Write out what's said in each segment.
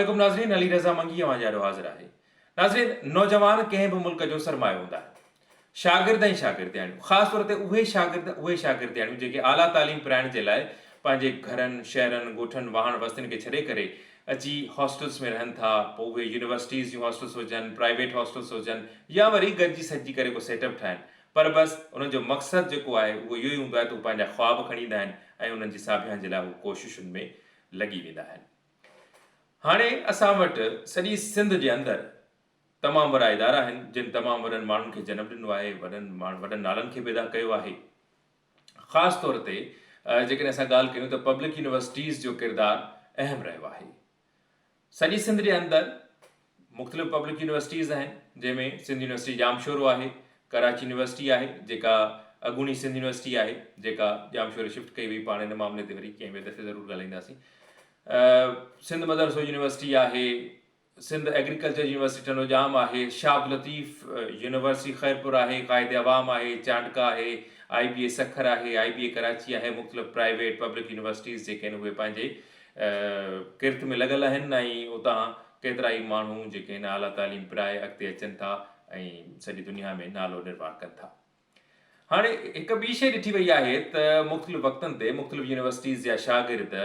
عليڪم ناظرين علي رضا منگي اوهان جي آڏو حاضر آهي. ناظرين نوجوان ڪنهن به ملڪ جو سرمايو هوندا آهن. شاگرد ۽ شاگردياڻيون خاص طور تي اهي شاگرد اهي شاگردياڻيون جيڪي اعليٰ تعليم پرائڻ جي لاء پنهنجي گهرن، شهرن، ڳوٺن، واهڻ وستين کي ڇڏي ڪري اچي هاسٽلس ۾ رهن ٿا پوء اهي يونيورسٽيز جون هاسٽلس هجن، پرائيويٽ هاسٽلس هجن يا وري گڏجي سڏجي ڪري ڪو سيٽ اپ ٺاهن پر بس انهن جو مقصد جيڪو آهي اهو اهو ئي هوندو آهي ته هو پنهنجا خواب کڻي ايندا آهن ۽ انهن جي ساڀيان جي لاء هو ڪوششن ۾ لڳي ويندا آهن. هاڻي اسان وٽ سڄي سنڌ جي اندر تمام وڏا ادارا آهن جن تمام وڏن ماڻهن کي جنم ڏنو آهي، وڏن وڏن نالن کي پيدا ڪيو آهي. خاص طور تي جيڪڏهن اسان ڳالهه ڪيون ته پبلڪ يونيورسٽيز جو ڪردار اهم رهيو آهي. سڄي سنڌ جي اندر مختلف پبلڪ يونيورسٽيز آهن جنهن ۾ سنڌ يونيورسٽي ڄامشورو آهي، ڪراچي يونيورسٽي آهي جيڪا اڳوڻي سنڌ يونيورسٽي آهي جيڪا ڄامشوري شفٽ ڪئي وئي پاڻ ان معاملي تي وري ڪنهن ٻئي دفعي ضرور ڳالهائينداسين. سنڌ مدرسو يونيورسٽي آهي، سنڌ ايگريڪلچر يونيورسٽي ٽنڊو ڄام آهي، شاهه عبداللطيف يونيورسٽي خيرپور آهي، قائد عوام آهي، چانڊڪا آهي، آء بي اي سکر آهي، آء بي اي ڪراچي آهي، مختلف پرائيويٽ پبلڪ يونيورسٽيز جيڪي آهن اهي پنهنجي ڪرت ۾ لڳل آهن ۽ اتان ڪيترائي ماڻهو جيڪي آهن اعليٰ تعليم پرائي اڳتي اچن ٿا ۽ سڄي دنيا ۾ نالو نروار ڪن ٿا. هاڻي هڪ ٻي شيء ڏٺي وئي آهي ته مختلف وقتن تي مختلف يونيورسٽيز جا شاگرد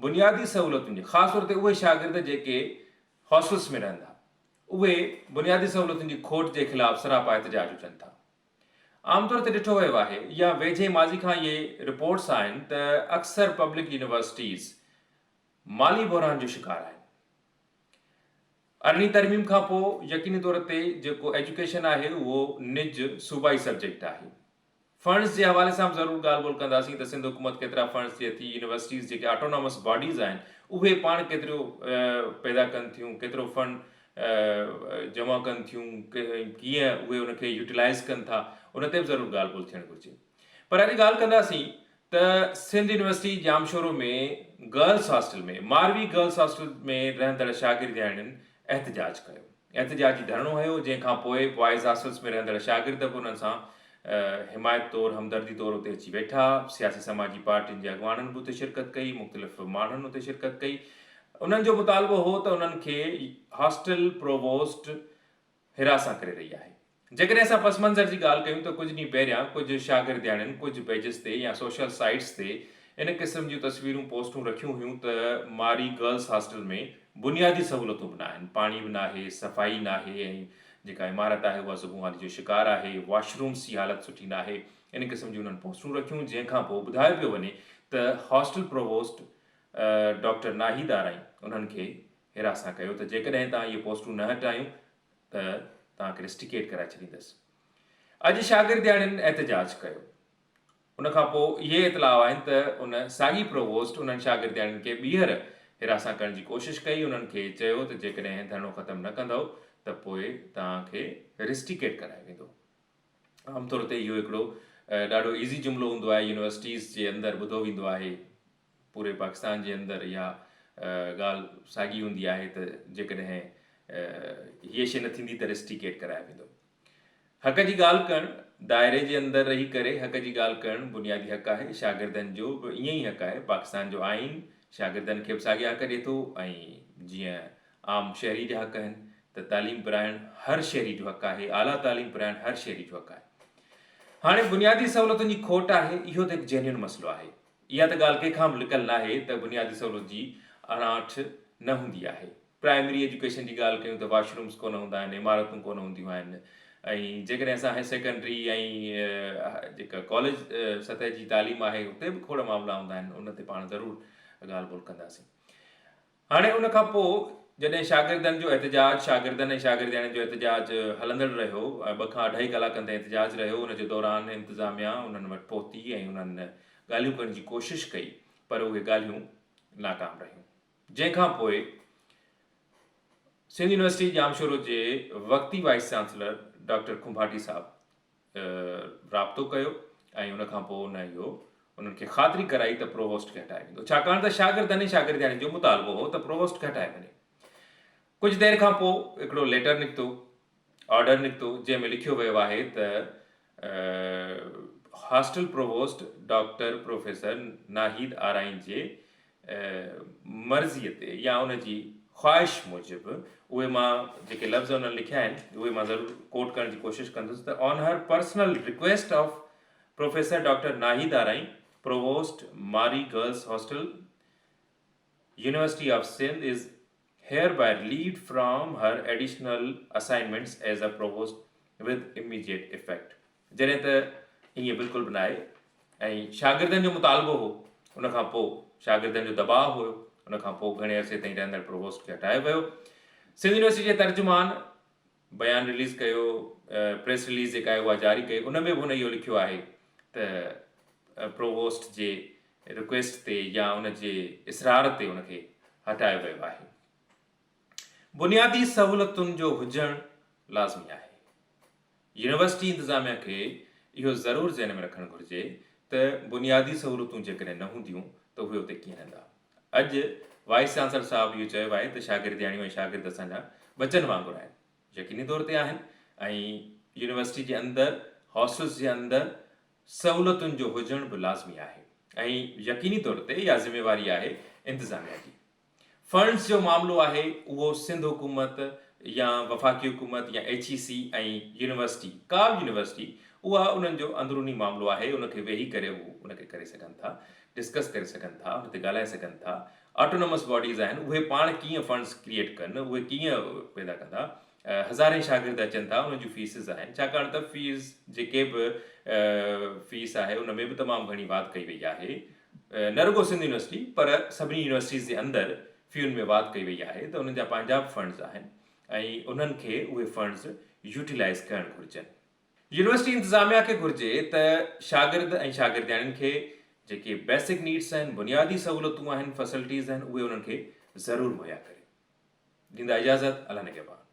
بنيادي سهولتن جي خاص طور تي اهي شاگرد جيڪي هاسٽلس ۾ رهن ٿا اهي بنيادي سهولتن جي کوٽ جي خلاف سراپا احتجاج هجن ٿا. عام طور تي ڏٺو ويو آهي يا ويجهي ماضي کان اهي رپورٽس آهن ته اڪثر پبلڪ يونيورسٽيز مالي بحران جو شڪار آهن. ارڙهين ترميم کان پوء يقيني طور تي جيڪو ايجوڪيشن آهي اهو نج صوبائي سبجيڪٽ آهي. فنڊز جي حوالي سان به ضرور ڳالهه ٻولهه ڪنداسين ته سنڌ حڪومت ڪيترا فنڊز ڏئي ٿي، يونيورسٽيز جيڪي آٽونامس باڊيز آهن اهي پاڻ ڪيترو پيدا ڪن ٿيون، ڪيترو فنڊ جمع ڪن ٿيون، ڪيئن اهي ان کي يوٽيلائز ڪن ٿا ان تي به ضرور ڳالهه ٻولهه ٿيڻ گهرجي. پر اڄ ڳالهه ڪنداسين ته Sindh university Jamshoro ۾ girls hostel ۾ Marvi girls hostel ۾ رهندڙ شاگردياڻين احتجاج ڪيو. احتجاجي ڌرڻو هنيو جنهن کان پوء بوائز هاسٽلز ۾ رهندڙ شاگرد به انهن سان حمايت طور همدردي طور اتي اچي ويٺا. سياسي سماجي پارٽين جي اڳواڻن به اتي شرڪت ڪئي مختلف ماڻهن اتي شرڪت ڪئي. انهن جو مطالبو هو ته انهن کي هاسٽل پرووسٽ هراسان ڪري رهي آهي. جيڪڏهن اسان پس منظر جي ڳالهه ڪيون ته ڪجهه ڏينهن پهريان ڪجهه شاگردياڻين ڪجهه پيجز تي يا سوشل سائيٽس تي ان قسم جون تصويرون پوسٽون رکيون هيون ته ماري گرلس هاسٽل ۾ بنيادي سهولتون به ناهن، پاڻي به ناهي، صفائي ناهي ۽ جيڪا عمارت آهي اها زبون حالي جو شڪار آهي، واش رومس جي حالت سٺي ناهي، ان قسم جون انهن پوسٽون رکيون جنهن کان پوء ٻڌايو پيو وڃي ته هاسٽل پرووسٽ ڊاڪٽر ناهيد آرائين انهن کي هراسان ڪيو ته جيڪڏهن توهان اهي پوسٽون نه هٽايون ته توهان کي رسٽيڪيٽ ڪرائي ڇڏيندس. اڄ شاگردياڻين احتجاج ڪيو. ان کان پوء اهي اطلاع آهن ته ان ساڳي پرووسٽ انهن شاگردياڻين کي ٻيهر هراسان ڪرڻ جي ڪوشش ڪئي، انهن کي چيو ته جيڪڏهن ڌرڻو ختم نه ڪندؤ ته پوء توهان کي رسٽيڪيٽ ڪرايو ويندو. عام طور تي اهو هڪڙو ڏاڍو ايزي جملو هوندو آهي، يونيورسٽيز جي اندر ٻڌو ويندو آهي. پوري پاڪستان جي اندر اها ڳالهه ساڳي هوندي آهي ته جيڪڏهن هيء شيء نه ٿيندي ته ريسٽيڪيٽ ڪرايو ويندو. حق جي ڳالهه ڪرڻ، دائري جي اندر رهي ڪري حق جي ڳالهه ڪرڻ بنيادي حق آهي، شاگردن جو به ائين ئي حق آهي، پاڪستان جو آئين شاگردن کي به ساڳيا حق ڏئي ٿو ۽ جيئن عام شهري جا حق آهن ته تعليم پرائڻ هر شهري جو حق آهي، اعليٰ تعليم پرائڻ هر شهري جو حق آهي. هاڻي بنيادي سهولتن جي کوٽ آهي، اهو ته هڪ جينيون مسئلو آهي. اها ته ڳالهه ڪنهن کان به لڪل ناهي ته بنيادي سهولت جي اڻاٺ نه هوندي آهي. پرائمري ايجوڪيشن جي ڳالهه ڪيون ته واش رومز ڪونه هوندا آهن، عمارتون ڪونه هونديون آهن ۽ جيڪڏهن اسان هائر سيڪنڊري ۽ جيڪا ڪاليج سطح جي تعليم آهي اتي به کوڙ معاملا هوندا آهن ان تي پاڻ ضرور ڳالهه ٻولهه ڪنداسين. هاڻي ان کان پوء جڏهن شاگردن جو احتجاج شاگردن ۽ شاگردياڻين جو احتجاج هلندڙ رهيو ۽ ٻه کان اڍائي ڪلاڪن تائين احتجاج رهيو ان جي دوران انتظاميا انهن وٽ پهتي ۽ انهن ڳالهيون ڪرڻ جي ڪوشش ڪئي پر اهي ڳالهيون ناڪام رهيون جنهن کان پوء سنڌ يونيورسٽي ڄامشورو جي وقتي وائيس چانسلر ڊاڪٽر کنڀاٽي صاحب رابطو ڪيو ۽ ان کان پوء ان اهو انهن کي خاطري ڪرائي ته پرووسٽ کي هٽايو ويندو ڇاڪاڻ ته شاگردن ۽ شاگردياڻين جو مطالبو هو ته پرووسٽ کي هٽايو وڃي. ڪجهه دير کان پوء هڪڙو ليٽر نڪتو، آرڊر نڪتو جنهن ۾ لکيو ويو آهي ته hostel provost doctor professor Nahid Arain جي مرضي تي يا ان جي خواهش موجب اهي مان جيڪي لفظ انهن لکيا آهن اهي مان ضرور ڪوٽ ڪرڻ جي ڪوشش ڪندس ته on her personal request of professor doctor Nahid Arain provost Mari girls hostel university of Sindh is hereby relieved from her additional assignments as a provost with immediate effect جڏهن ته ائين بلڪل به ناهي ۽ شاگردن جو مطالبو هو ان کان پوء شاگردن جو دٻاء هيو ان کان پوء گهڻي عرصي تائين رهندڙ پرووسٽ کي هٽايو ويو. سنڌ يونيورسٽي جي ترجمان بيان رليز ڪيو پريس رليز جيڪا آهي اها جاري ڪئي ان ۾ به هن اهو لکيو آهي ته پرووسٽ جي رڪويسٽ تي يا ان جي اصرار تي ان کي هٽايو ويو آهي. بنيادي سهولتن جو هجڻ لازمي آهي. يونيورسٽي انتظاميا کي اهو ضرور ذهن ۾ رکڻ گهرجي ته بنيادي سهولتون جيڪڏهن نه هونديون ته اهي اتي ڪيئن رهندا. اڄ وائيس چانسلر صاحب اهو چيو آهي ته شاگردياڻيون ۽ شاگرد اسان جا ٻچن وانگر آهن. يقيني طور تي آهن ۽ يونيورسٽي جي اندر هاسٽلز جي اندر سهولتن جو هجڻ به لازمي آهي ۽ يقيني طور تي اها ذميواري آهي انتظاميا جي. فنڊز جو معاملو آهي اهو سنڌ حڪومت يا وفاقي حڪومت يا ايڇ اي سي ۽ يونيورسٽي ڪا به يونيورسٽي اها انهن جو اندروني معاملو آهي ان کي ويهي ڪري هو ان کي ڪري سگهن ٿا ڊسڪس ڪري سگهن ٿا ان تي ڳالهائي سگهن ٿا آٽونومس باڊيز آهن اهي پاڻ ڪيئن فنڊز ڪريئيٽ ڪن اهي ڪيئن پيدا ڪندا هزارين شاگرد اچن ٿا انهن جون فيسز آهن ڇاڪاڻ ته فيس جيڪي به فيس آهي ان ۾ به تمام گهڻي واڌ ڪئي وئي آهي نه رڳو سنڌ يونيورسٽي پر سڀني يونيورسٽيز جي اندر فيون ۾ واڌ ڪئي وئي آهي ته انهن جا پنهنجا به فنڊز آهن ۽ انهن کي اهي فنڊز يوٽيلائيز ڪرڻ گهرجن. يونيورسٽي انتظاميا کي گهرجي ته شاگرد ۽ شاگردياڻين کي جيڪي بيسڪ نيڊس آهن، بنيادي سهولتون آهن، فيسلٽيز آهن اهي انهن کي ضرور مهيا ڪري. ڏيندا اجازت الله نگهبان.